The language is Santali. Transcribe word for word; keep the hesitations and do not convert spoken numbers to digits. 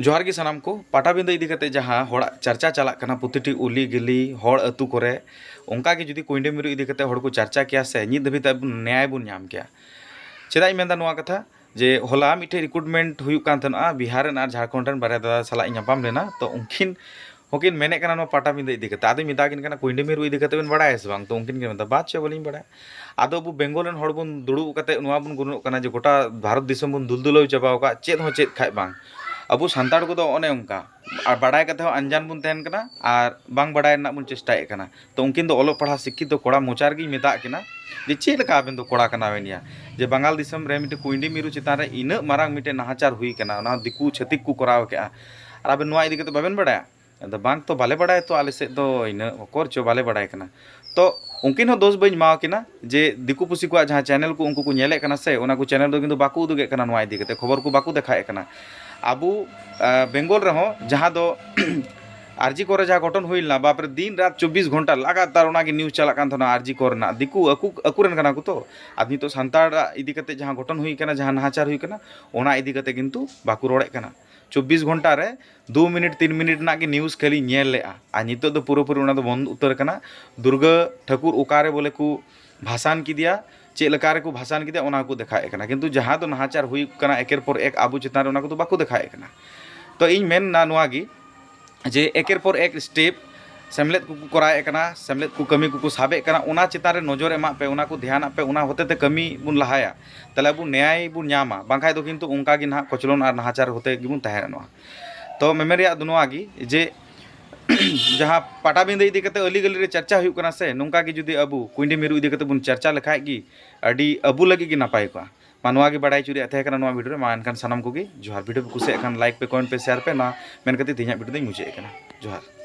ᱡᱚᱦᱟᱨ ᱜᱮ ᱥᱟᱱᱟᱢ ᱠᱚ᱾ ᱯᱟᱴᱟᱵᱤᱸᱫᱟᱹ ᱤᱫᱤ ᱠᱟᱛᱮ ᱡᱟᱦᱟᱸ ᱦᱚᱲᱟᱜ ᱪᱟᱨᱪᱟ ᱪᱟᱞᱟᱜ ᱠᱟᱱᱟ ᱯᱨᱚᱛᱤᱴᱤ ᱩᱞᱤ ᱜᱤᱞᱤ ᱦᱚᱲ ᱟᱹᱛᱩ ᱠᱚᱨᱮ, ᱚᱱᱠᱟ ᱜᱮ ᱡᱩᱫᱤ ᱠᱩᱸᱭᱰᱤ ᱢᱤᱨᱩ ᱤᱫᱤ ᱠᱟᱛᱮ ᱦᱚᱲ ᱠᱚ ᱪᱟᱨᱪᱟ ᱠᱮᱭᱟ ᱥᱮ, ᱱᱤᱛ ᱫᱷᱟᱹᱵᱤᱡ ᱛᱮ ᱟᱵᱚ ᱱᱮᱭᱟᱭ ᱵᱚᱱ ᱧᱟᱢ ᱠᱮᱭᱟ᱾ ᱪᱮᱫᱟᱜ ᱤᱧ ᱢᱮᱱᱫᱟ ᱱᱚᱣᱟ ᱠᱟᱛᱷᱟ? ᱡᱮ ᱦᱚᱞᱟ ᱢᱤᱫᱴᱮᱡ ᱨᱤᱠᱨᱩᱴᱢᱮᱱᱴ ᱦᱩᱭᱩᱜ ᱠᱟᱱ ᱛᱟᱦᱮᱱᱟ, ᱵᱤᱦᱟᱨ ᱨᱮᱱ ᱟᱨ ᱡᱷᱟᱲᱠᱷᱚᱸᱰ ᱨᱮᱱ ᱵᱟᱨᱭᱟ ᱫᱟᱫᱟ ᱥᱟᱞᱟᱜ ᱤᱧ ᱧᱟᱯᱟᱢ ᱞᱮᱱᱟ᱾ ᱛᱚ ᱩᱱᱠᱤᱱ ᱦᱚᱸᱠᱤᱱ ᱢᱮᱱᱮᱫ ᱠᱟᱱᱟ ᱱᱚᱣᱟ ᱯᱟᱴᱟᱵᱤᱸᱫᱟᱹ ᱤᱫᱤ ᱠᱟᱛᱮ᱾ ᱟᱫᱚᱧ ᱢᱮᱛᱟ ᱠᱤᱱ ᱠᱟᱱᱟ, "ᱠᱩᱸᱭᱰᱤ ᱢᱤᱨᱩ ᱤᱫᱤ ᱠᱟᱛᱮ ᱵᱮᱱ ᱵᱟᱲᱟᱭᱟ ᱥᱮ ᱵᱟᱝ?" ᱛᱚ ᱩᱱᱠᱤᱱ ᱠᱤᱱ ᱢᱮᱱᱫᱟ, "ᱵᱟᱫ ᱪᱮᱫ ᱵᱟᱹᱞᱤᱧ ᱵᱟᱲᱟᱭᱟ?" ᱟᱫᱚ ᱟᱵᱚ ᱵᱮᱝᱜᱚᱞ ᱨᱮᱱ ᱦᱚᱲ ᱵᱚᱱ ᱫᱩᱲᱩᱵ ᱠᱟᱛᱮ ᱱᱚᱣᱟ ᱵᱚᱱ ᱜᱩᱱᱟᱹᱱᱚᱜ ᱠᱟᱱᱟ ᱡᱮ ᱜᱚᱴᱟ ᱵᱷᱟᱨᱚᱛ ᱫᱤᱥᱚᱢ ᱵᱚᱱ ᱫᱩᱞᱫᱩᱞᱟᱹᱣ ᱪᱟᱵᱟᱣ ᱟᱠᱟᱫ, ᱪᱮᱫ ᱦᱚᱸ ᱪᱮᱫ ᱠᱷᱟᱡ ᱵᱟᱝ᱾ ᱟᱵᱚ ᱥᱟᱱᱛᱟᱲ ᱠᱚᱫᱚ ᱚᱱᱮ ᱚᱱᱠᱟ, ᱟᱨ ᱵᱟᱲᱟᱭ ᱠᱟᱛᱮ ᱦᱚᱸ ᱟᱱᱡᱟᱱ ᱵᱚᱱ ᱛᱟᱦᱮᱱ ᱠᱟᱱᱟ ᱟᱨ ᱵᱟᱝ ᱵᱟᱲᱟᱭ ᱨᱮᱱᱟᱜ ᱵᱚᱱ ᱪᱮᱥᱴᱟᱭᱮᱫ ᱠᱟᱱᱟ᱾ ᱛᱚ ᱩᱱᱠᱤᱱ ᱫᱚ ᱚᱞᱚᱜ ᱯᱟᱲᱦᱟᱜ ᱥᱤᱠᱠᱷᱤᱛᱚ ᱠᱚᱲᱟ ᱢᱚᱪᱟ ᱨᱮᱜᱮᱧ ᱢᱮᱛᱟᱜ ᱠᱤᱱᱟ ᱡᱮ, "ᱪᱮᱫ ᱞᱮᱠᱟ ᱟᱵᱮᱱ ᱫᱚ ᱠᱚᱲᱟ ᱠᱟᱱᱟᱵᱮᱱ ᱭᱟ, ᱡᱮ ᱵᱟᱝᱜᱟᱞ ᱫᱤᱥᱚᱢ ᱨᱮ ᱢᱤᱫᱴᱮᱱ ᱠᱩᱸᱭᱰᱤ ᱢᱤᱨᱩ ᱪᱮᱛᱟᱱ ᱨᱮ ᱤᱱᱟᱹᱜ ᱢᱟᱨᱟᱝ ᱢᱤᱫᱴᱮᱱ ᱱᱟᱦᱟᱪᱟᱨ ᱦᱩᱭ ᱠᱟᱱᱟ, ᱚᱱᱟ ᱫᱤᱠᱩ ᱪᱷᱟᱹᱛᱤᱠ ᱠᱚ ᱠᱚᱨᱟᱣ ᱠᱮᱜᱼᱟ, ᱟᱨ ᱟᱵᱮᱱ ᱱᱚᱣᱟ ᱤᱫᱤ ᱠᱟᱛᱮ ᱵᱟᱵᱮᱱ ᱵᱟᱲᱟᱭᱟ?" ᱟᱫᱚ, "ᱵᱟᱝ ᱛᱚ, ᱵᱟᱞᱮ ᱵᱟᱲᱟᱭᱟ ᱛᱚ, ᱟᱞᱮ ᱥᱮᱫ ᱫᱚ ᱤᱱᱟᱹᱜ ᱚᱠᱚᱨ ᱪᱚ ᱵᱟᱞᱮ ᱵᱟᱲᱟᱭ ᱠᱟᱱᱟ᱾" ᱛᱚ ᱩᱱᱠᱤᱱ ᱦᱚᱸ ᱫᱳᱥ ᱵᱟᱹᱧ ᱮᱢᱟᱣ ᱠᱤᱱᱟ ᱡᱮ ᱫᱤᱠᱩ ᱯᱩᱥᱤ ᱠᱚᱣᱟᱜ ᱡᱟᱦᱟᱸ ᱪᱮᱱᱮᱞ ᱠᱚ ᱩᱱᱠᱩ ᱠᱚ ᱧᱮᱞᱮᱫ ᱠᱟᱱᱟ ᱥᱮ, ᱚᱱᱟ ᱠᱚ ᱪᱮᱱᱮᱞ ᱫᱚ ᱠᱤᱱᱛᱩ ᱵᱟᱠᱚ ᱩᱫᱩᱜᱮᱫ ᱠᱟᱱᱟ ᱱᱚᱣᱟ ᱤᱫᱤ ᱠᱟᱛᱮ, ᱠᱷᱚᱵᱚᱨ ᱠᱚ ᱵᱟᱠᱚ ᱫᱮᱠᱷᱟᱣᱮᱫ ᱠᱟᱱᱟ᱾ ᱟᱵᱚ, ᱟᱸ, ᱵᱮᱝᱜᱚᱞ ᱨᱮᱦᱚᱸ ᱡᱟᱦᱟᱸ ᱫᱚ ᱟᱨᱡᱤ ᱠᱚᱨᱮ ᱡᱟᱦᱟᱸ ᱜᱷᱚᱴᱚᱱ ᱦᱩᱭ ᱞᱮᱱᱟ, ᱵᱟᱯᱨᱮ, ᱫᱤᱱ ᱨᱟᱛ ᱪᱚᱵᱵᱤᱥ ᱜᱷᱚᱱᱴᱟ ᱞᱟᱜᱟᱛᱟᱨ ᱚᱱᱟᱜᱮ ᱱᱤᱭᱩᱡᱽ ᱪᱟᱞᱟᱜ ᱠᱟᱱ ᱛᱟᱦᱮᱱᱟ᱾ ᱟᱨᱡᱤ ᱠᱚᱨᱮᱱᱟᱜ ᱫᱤᱠᱩ ᱟᱠᱚ, ᱟᱠᱚᱨᱮᱱ ᱠᱟᱱᱟ ᱠᱚ ᱛᱚ᱾ ᱟᱨ ᱱᱤᱛᱚᱜ ᱥᱟᱱᱛᱟᱲᱟᱜ ᱤᱫᱤ ᱠᱟᱛᱮ ᱡᱟᱦᱟᱸ ᱜᱷᱚᱴᱚᱱ ᱦᱩᱭ ᱠᱟᱱᱟ, ᱡᱟᱦᱟᱸ ᱱᱟᱦᱟᱪᱟᱨ ᱦᱩᱭ ᱠᱟᱱᱟ, ᱚᱱᱟ ᱤᱫᱤ ᱠᱟᱛᱮ ᱠᱤᱱᱛᱩ ᱵᱟᱠᱚ ᱨᱚᱲᱮᱫ ᱠᱟᱱᱟ᱾ ᱪᱚᱵᱵᱤᱥ ᱜᱷᱚᱱᱴᱟ ᱨᱮ ᱫᱩ ᱢᱤᱱᱤᱴ, ᱛᱤᱱ ᱢᱤᱱᱤᱴ ᱨᱮᱱᱟᱜ ᱜᱮ ᱱᱤᱭᱩᱡᱽ ᱠᱷᱟᱹᱞᱤᱧ ᱧᱮᱞ ᱞᱮᱜᱼᱟ, ᱟᱨ ᱱᱤᱛᱚᱜ ᱫᱚ ᱯᱩᱨᱟᱹᱯᱩᱨᱤ ᱚᱱᱟ ᱫᱚ ᱵᱚᱱᱫ ᱩᱛᱟᱹᱨ ᱠᱟᱱᱟ᱾ ᱫᱩᱨᱜᱟᱹ ᱴᱷᱟᱹᱠᱩᱨ ᱚᱠᱟᱨᱮ ᱵᱚᱞᱮ ᱠᱚ ᱵᱷᱟᱥᱟᱱ ᱠᱮᱫᱮᱭᱟ, ᱪᱮᱫ ᱞᱮᱠᱟ ᱨᱮᱠᱚ ᱵᱷᱟᱥᱟᱱ ᱠᱮᱫᱮᱭᱟ, ᱚᱱᱟ ᱠᱚ ᱫᱮᱠᱷᱟᱣᱮᱫ ᱠᱟᱱᱟ, ᱠᱤᱱᱛᱩ ᱡᱟᱦᱟᱸ ᱫᱚ ᱱᱟᱦᱟᱪᱟᱨ ᱦᱩᱭᱩᱜ ᱠᱟᱱᱟ ᱮᱠᱮᱨ ᱯᱚᱨ ᱮᱠ ᱟᱵᱚ ᱪᱮᱛᱟᱱ ᱨᱮ, ᱚᱱᱟ ᱠᱚᱫᱚ ᱵᱟᱠᱚ ᱫᱮᱠᱷᱟᱣᱮᱫ ᱠᱟᱱᱟ᱾ ᱛᱚ ᱤᱧ ᱢᱮᱱᱟ ᱱᱚᱣᱟ ᱜᱮ, ᱡᱮ ᱮᱠᱮᱨ ᱯᱚᱨ ᱮᱠ ᱥᱴᱮᱯ ᱥᱮᱢᱞᱮᱫ ᱠᱚᱠᱚ ᱠᱚᱨᱟᱣᱮᱫ ᱠᱟᱱᱟ, ᱥᱮᱢᱞᱮᱫ ᱠᱚ ᱠᱟᱹᱢᱤ ᱠᱚᱠᱚ ᱥᱟᱵᱮᱫ ᱠᱟᱱᱟ, ᱚᱱᱟ ᱪᱮᱛᱟᱱ ᱨᱮ ᱱᱚᱡᱚᱨ ᱮᱢᱟᱜ ᱯᱮ, ᱚᱱᱟ ᱠᱚ ᱫᱷᱮᱭᱟᱱᱟᱜ ᱯᱮ, ᱚᱱᱟ ᱦᱚᱛᱮ ᱛᱮ ᱠᱟᱹᱢᱤ ᱵᱚᱱ ᱞᱟᱦᱟᱭᱟ, ᱛᱟᱦᱞᱮ ᱟᱵᱚ ᱱᱮᱭᱟᱭ ᱵᱚᱱ ᱧᱟᱢᱟ᱾ ᱵᱟᱝᱠᱷᱟᱡ ᱫᱚ ᱠᱤᱱᱛᱩ ᱚᱱᱠᱟ ᱜᱮ ᱱᱟᱦᱟᱜ ᱠᱚᱪᱞᱚᱱ ᱟᱨ ᱱᱟᱦᱟᱪᱟᱨ ᱦᱚᱛᱮ ᱜᱮᱵᱚᱱ ᱛᱟᱦᱮᱱᱟ ᱱᱚᱣᱟ᱾ ᱛᱚ ᱢᱮᱢᱮᱱ ᱨᱮᱭᱟᱜ ᱫᱚ ᱱᱚᱣᱟ ᱜᱮ ᱡᱮ ᱡᱟᱦᱟᱸ ᱯᱟᱴᱟᱵᱤᱸᱫᱟᱹ ᱤᱫᱤ ᱠᱟᱛᱮ ᱟᱹᱞᱤ ᱜᱟᱹᱞᱤ ᱨᱮ ᱪᱟᱨᱪᱟ ᱦᱩᱭᱩᱜ ᱠᱟᱱᱟ ᱥᱮ, ᱱᱚᱝᱠᱟ ᱜᱮ ᱡᱩᱫᱤ ᱟᱵᱚ ᱠᱩᱸᱭᱰᱤ ᱢᱤᱨᱩ ᱤᱫᱤ ᱠᱟᱛᱮ ᱵᱚᱱ ᱪᱟᱨᱪᱟ ᱞᱮᱠᱷᱟᱡ ᱜᱮ ᱟᱹᱰᱤ ᱟᱵᱚ ᱞᱟᱹᱜᱤᱫ ᱜᱮ ᱱᱟᱯᱟᱭ ᱠᱚᱜᱼᱟ᱾ ᱢᱟ ᱱᱚᱣᱟ ᱜᱮ ᱵᱟᱲᱟᱭ ᱦᱚᱪᱚ ᱨᱮᱭᱟᱜ ᱛᱟᱦᱮᱸ ᱠᱟᱱᱟ ᱱᱚᱣᱟ ᱵᱷᱤᱰᱤᱭᱳ ᱨᱮ᱾ ᱢᱟ ᱮᱱᱠᱷᱟᱱ ᱥᱟᱱᱟᱢ ᱠᱚᱜᱮ ᱡᱚᱦᱟᱨ᱾ ᱵᱷᱤᱰᱤᱭᱳ ᱯᱮ ᱠᱩᱥᱤᱭᱟᱜ ᱠᱷᱟᱱ ᱞᱟᱭᱤᱠ ᱯᱮ, ᱠᱚᱢᱮᱱᱴ ᱯᱮ, ᱥᱮᱭᱟᱨ ᱯᱮ᱾ ᱱᱚᱣᱟ ᱢᱮᱱ ᱠᱟᱛᱮ ᱛᱮᱦᱮᱧᱟᱜ ᱵᱷᱤᱰᱤᱭᱳ ᱫᱚᱧ ᱢᱩᱪᱟᱹᱫ ᱮᱫ ᱠᱟᱱᱟ᱾ ᱡᱚᱦᱟᱨ᱾